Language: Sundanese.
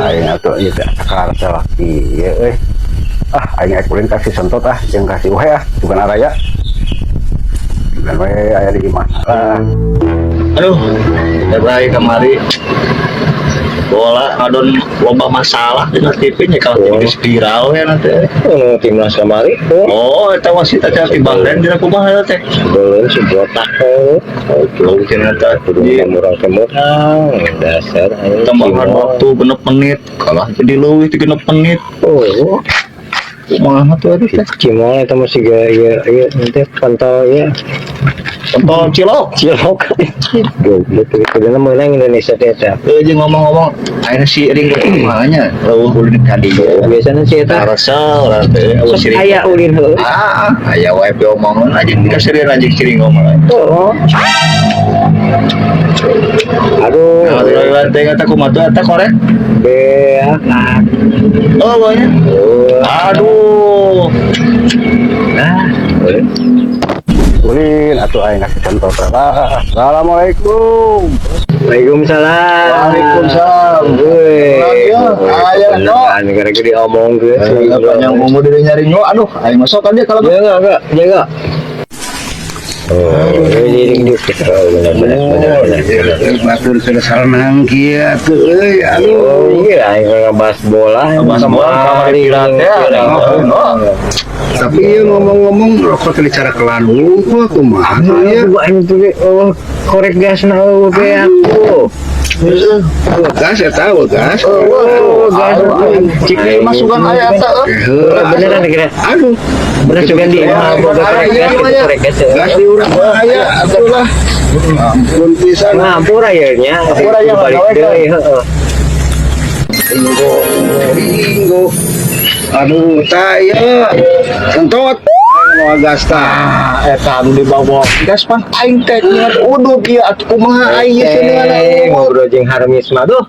Aing atuh ieu teh sakar salaki ieu euy. Ah, aing rek ulin ka si Sentot ah, jeung ka si Uhe ah, bukan araya. Bukan we aya di imah. Ah, Aduh, dari kamari bola ngadon loba masalah dina TV nya kalau TV geus viral ya nanti. Oh, timnas kamari. Oh, Oh, eta wasit teh di Bahrain dina kumaha eta teh? Sebelum si botak, oh. Oh, cenah teh Kudu di murang kemurang dasar aing tambahan Cimol. Waktu 6 menit kalah jadi leuwih ti 6 menit. Oh, Kumaha tuh aduh si teh? Cimol eta masih ga ieu ieu nanti pantau ya. Pentol cilok. Cilok. Goblok, kuduna meunang Indonesia teh eta. Eh, jeung ngomong-ngomong, ayeuna si Ringgo kumaha nya? Leuweuh ulin ka dieu. Biasana si eta Karasa urang teh euweuh sok si Ringgo. aya ulin heuh. Ah, aya wae piomongan aja kaseureun aja si Ringgo mah. Oh. Aduh, Nah, lewat teh kata kumaha tuh eta korek? Beak. Oh, banyak. Oh. Aduh. Nah, ulin atuh aing ka si Sentot. Ah, assalamualaikum. Waalaikumsalam. Waalaikumsalam. Woi. Ayo, ayo, no. Beneran gara-gara diomongkeun. Eh, panjang umur diri nyari nyo, aduh, aing masuk kan dia kalau Ya enggak, enggak, ya enggak. Oh, ini ini oh, benar benar benar benar. Benar. Batur keur sarenang kieu atuh euy, aduh. Oh iya, aing ngebahas bola. Ngebahas bola, kamari viral teh, Oh, Tapi ieu ngomong-ngomong rokok teh cara kelan wungkul kumaha tuh ieu? Aduh, aing tuh oh, korek gasna euweuh ge aku. Gas eta euweuh gas. Oh, gas. Cik masukan aya eta euy. Heuh, Beneran kira. Aduh, Bener juga di imah boga korek gas gitu, korek gas. Gas di urang mah aya atuh lah. Ampun pisan. Ngampura ya nya. Hampura ya, Balik gawe, deui, heeh. Ringgo, Ringgo. Aduh, tah ieu. Sentot. Aing mau gas tah. Ah, eta anu dibawa gas pan aing teh nyiat uduk ieu atuh kumaha aing ieu cenah Eh, ngobrol jeung Harmis mah duh.